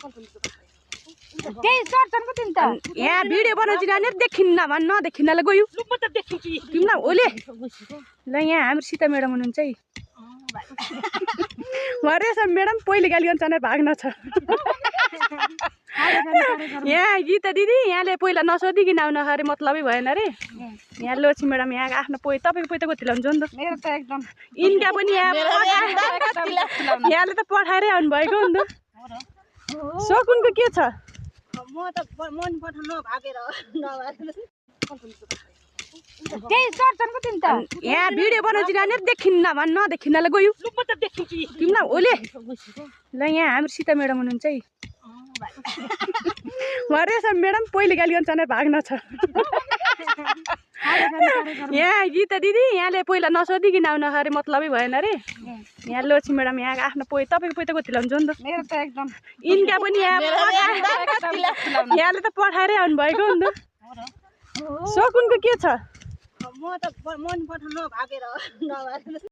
त्यही सर्छनको तिमी त यहाँ भिडियो बनाउँछु नानी देखिन्न भन्न नदेखिन्नलाई गयो तिमीलाई ओले ल यहाँ हाम्रो सीता म्याडम हुनुहुन्छ है रहेछ म्याडम पहिले गाली गर्छ भाग्न छ यहाँ गीता दिदी यहाँले पहिला नसोधिकन आउनु अरे मतलबै भएन अरे यहाँ लक्ष्मी म्याडम यहाँ आफ्नो तपाईँको पैसा कति लान्छ नि त मेरो त एकदम इन्का पनि यहाँले त पठाएरै आउनु भएको नि त सकुनको के छ म त मन पठाउन भागेर त्यही सर्छनको तिमी त यहाँ भिडियो बनाउँछु नानी देखिन्न भन्न नदेखिन्नलाई गयो तिमीलाई ओले ल यहाँ हाम्रो सीता म्याडम हुनुहुन्छ है रहेछ म्याडम पहिले गाली गर्छ भाग्न छ यहाँ गीता दिदी यहाँले पहिला नसोधिकन आउनु अरे मतलबै भएन अरे यहाँ लक्ष्मी म्याडम यहाँ आफ्नो तपाईँको पैसा कति लान्छ नि त मेरो त एकदम इन्का पनि यहाँले त पठाएरै आउनु भएको नि त सकुनको के छ म त मन पठाउन भागेर